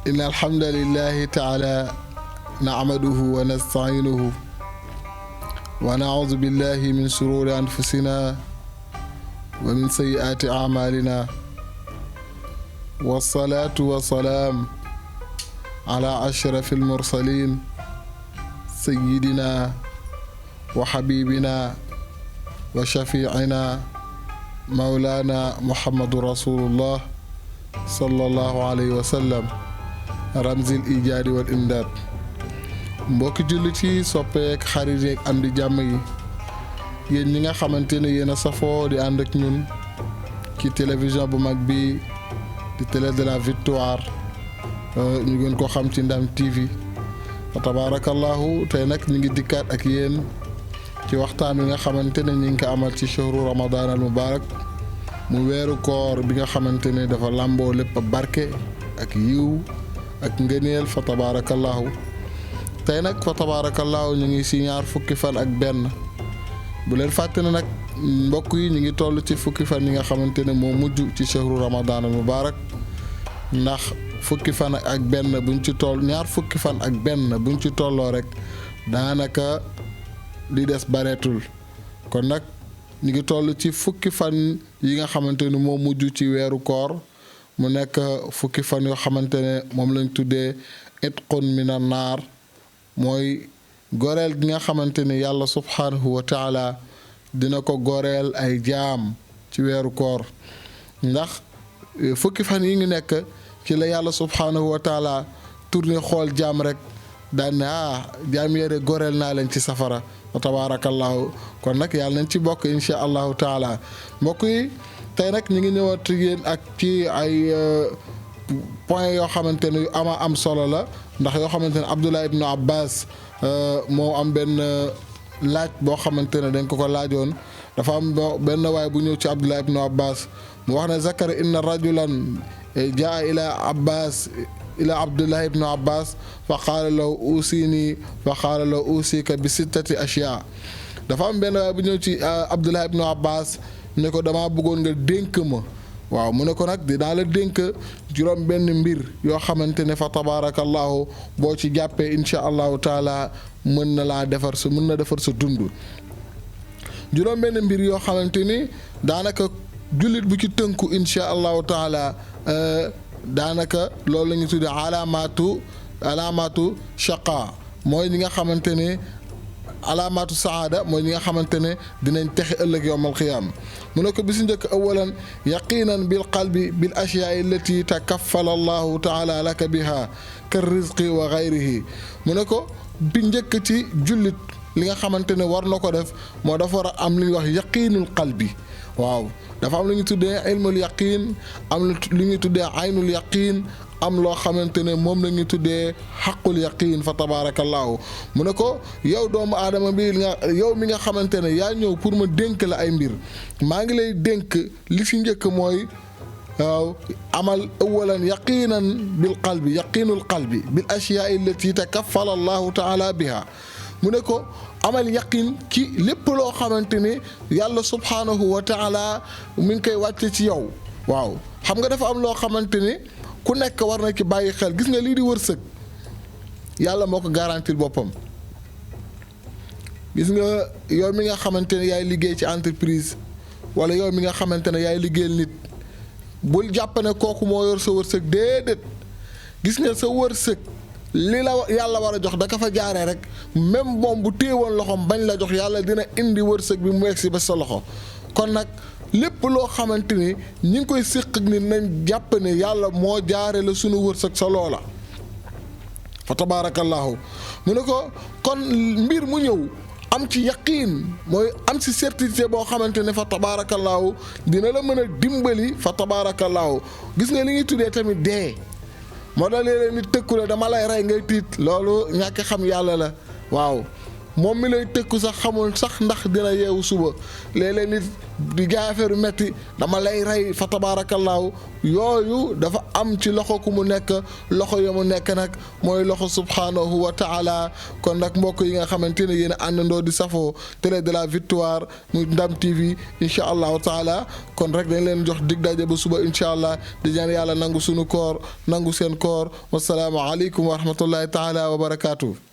إن الحمد لله تعالى نعمده ونستعينه ونعوذ بالله من شرور أنفسنا ومن سيئات أعمالنا والصلاة والسلام على أشرف المرسلين سيدنا وحبيبنا وشفيعنا مولانا محمد رسول الله صلى الله عليه وسلم رمز الإيجاد والإمداد mbokki jullit yi soppeek xarit yeeg am di jàmm yi yéen ñi nga xamante ne yéen a safoo di ànd ak ñun ci télévision bu mag bi di télé de la victoire ñu gën ko xam ci Ndam TV fa tabarakallahu tey nag ñu ngi dikkaat ak yéen ci waxtaan wi nga xamante ne ñu ngi ko amal ci shahru ramadan al mubarak mu weeru koor bi nga xamante ne dafa làmboo lépp barke ak yiw ak ngëneel fa tabarakallahu tey nag fa tabaarakallaahu ñu ngi si ñaar fukki fan ak benn bu leen fàtte ne nag mbokk yi ñu ngi toll ci fukki fan yi nga xamante ne moo mujj ci shahru ramadan al mubarak ndax fukki fan ak benn buñ ci toll ñaar fukki fan ak benn buñ ci tolloo rek daanaka li des bareetul kon nag ñu ngi toll ci fukki fan yi nga xamante ne moo mujj ci weeru koor mu nekk fukki fan yoo xamante ne moom lañ tuddee itqun minan naar mooy goreel gi nga xamante ne yàlla subhaanahu wa taala dina ko goreel ay jaam ci weeru koor ndax fukki fan yi ngi nekk ci la yàlla subhaanahu wa taala tourné xool jaam rek daan ne jaam yére goreel naa leen ci safara wa tabaarakallaahu kon nag yàlla nañ ci bokk insha allahu taala mbokk yi tey nag ñu ngi ñëwaat yéen ak ci ay point yoo xamante ne yu ama am solo la ndax yoo xamante ne Abdullah ibnu Abbas moo am benn laaj boo xamante ne dañ ko laajoon dafa am benn waay bu ñëw ci Abdullah ibnu Abbas mu wax ne zakara inna rajulan jaa ila Abdullah ibnu Abbas fa qaala lahu usini fa qaala lahu usika bi sittati ashyaa dafa am benn waay bu ñëw ci Abdullah ibnu Abbas ne ko damaa bëggoon nga dénk ma waaw mu ne ko nag dinaa la dénk juróom benn mbir yoo xamante ne fa tabaarakallaahu boo ci jàppee insha allahu taala mën na defar sa dund juróom benn mbir yoo xamante ni daanaka jullit bu ci tënku insha allahu taala daanaka loolu la ñu tuddee alaamaatu shaqa mooy ñi nga xamante ne alaamaatu saada mooy ñi nga xamante ne dinañ texe ëllëg yowmal qiyaam mu ne ko bi si njëkk awalan yaqinan bil qalbi bil ashyaai allati takaffala allahu taala laka biha ka rizqi wa gayrihi mu ne ko bi njëkk ci jullit li nga xamante ne war na ko def moo dafa war a am li ñuy wax yaqiinul qalbi waaw dafa am lu ñu tuddee ilmul yaqiin am lu ñu tuddee aynul yaqiin am loo xamante ne moom la ñu tuddee xaqul yaqiin fa tabaarakallaahu mu ne ko yow doomu aadama bi yow mi nga xamante ne yaa ñëw pour ma dénk la ay mbir maa ngi lay dénk li ci njëkk mooy waaw amal awalan yaqiinan bil qalbi yaqiinul qalbi bil ashyaai allati takaffala allahu taala biha mu ne ko amal yaqin ci lépp loo xamante ne yàlla subhaanahu wa taala mi ngi koy wàcce ci yow waaw xam nga dafa am loo xamante ne ku nekk war na ci bàyyi xel gis nga lii di wërsëg yàlla moo ko garantir boppam gis nga yow mi nga xamante ne yaay liggéey ci entreprise wala yow mi nga xamante ne yaay liggéeyal nit bul jàpp ne kooku moo yor sa wërsëg déedéet gis nga sa wërsëg li la yàlla war a jox da ka fa jaaree rek même moom bu téewoon loxoom bañ la jox yàlla dina indi wërsëg bi mu egsi ba sa loxo kon nag lépp loo xamante ni ñi ngi koy séq ni nañ jàpp ne yàlla moo jaare la sunu wërsëg sa loola fa tabaarakallaahu mu ne ko kon mbir mu ñëw am ci yaqiin mooy am ci certitude boo xamante ne fa tabaarakallaahu dina la mën a dimbali fa tabaarakallaahu gis nga li ñuy tuddee tamit dee moo tax léeg-léeg nit tëkku la dama lay rey ngay tiit loolu ñàkk xam yàlla la waaw moom mi lay tëkku sax xamul sax ndax dina yeewu suba léeg-léeg nit di gaa affaire metti dama lay rey fa tabaarakallaahu yooyu dafa am ci loxo ku mu nekk loxo ya mu nekk nag mooy loxo subhaanahu wa taala kon nag mbokk yi nga xamante ne yéen a àndandoo di safoo télé de la victoire muy Ndam TV incha allahu taala kon rek dañ leen jox dig daje ba suba incha allah di ñaan yàlla nangu sunu koor nangu seen koor wasalaamu aleykum wa rahmatullahi taala wa barakaatu.